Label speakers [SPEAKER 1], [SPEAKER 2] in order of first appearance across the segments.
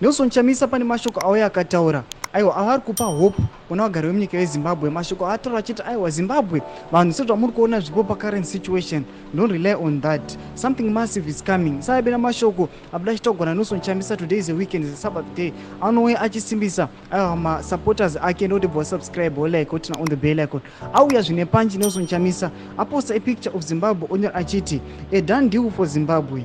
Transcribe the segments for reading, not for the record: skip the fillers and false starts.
[SPEAKER 1] Nelson Chamisa pane mashoko auya akataura, aiwa, avari kupa hope kuna vagari vemunyika yeZimbabwe. Mashoko aataura achiti, aiwa, Zimbabwe, vanhu, sezvamuri kuona zviripo pacurrent situation, don't rely on that. Something massive is coming. Saabena mashoko abuda achitaurwa naNelson Chamisa. Today is a weekend, is a Sabbath day. Anouya achisimbisa, aiwa, masupporters ake ndokuti bva subscribe, olike, oturn on the bell icon. Auya zvine punch. Nelson Chamisa aposta a picture of Zimbabwe, onyora achiti, "A done deal for Zimbabwe.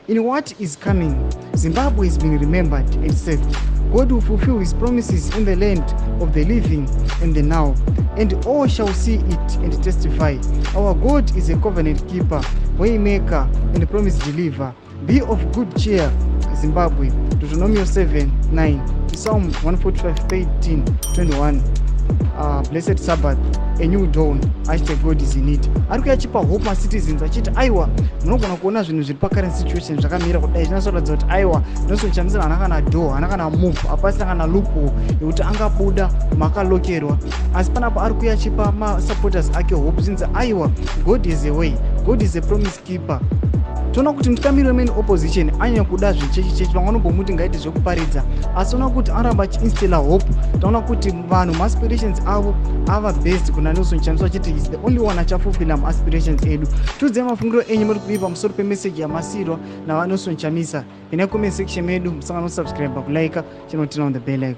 [SPEAKER 1] In what is coming, Zimbabwe is being remembered and saved. God will fulfill his promises in the land of the living and the now, and all shall see it and testify. Our God is a covenant keeper, waymaker and promise deliver. Be of good cheer, Zimbabwe." Deuteronomy 7 9, Psalm 145 13 21. Blessed Sabbath, a new dawn, #GodIsInIt. Ari kuya achipa hope macitizens achiti, aiwa, munogona kuona zvinhu zviri pacurrent situation zvakamira kudai, zvinatsoratidza kuti, aiwa, Nelson Chamisa haana kana door, haana kana move, hapasina kana loophole yekuti angabuda makalokerwa. Asi panapo ari kuya achipa masupporters ake hope, zvinzi, aiwa, God is a way, God is a promise keeper. Toona kuti mutungamiri wemain opposition anyanya kuda zvechechi chechi. Vamwe vanombomuti ngaite zvekuparidza, asi toona kuti anoramba achiinstilla hope. Taona kuti vanhu maaspirations avo ava based kuna Nelson Chamisa, achiti is the only one achafulfilla maaspirations edu. Tiudzei mafungiro enyu, muri kudii pamusoro pemeseji yamasirwa naVaNelson Chamisa? Ine comment section medu. Musangano, subscribe, kulike, chinoturn on the bell icon.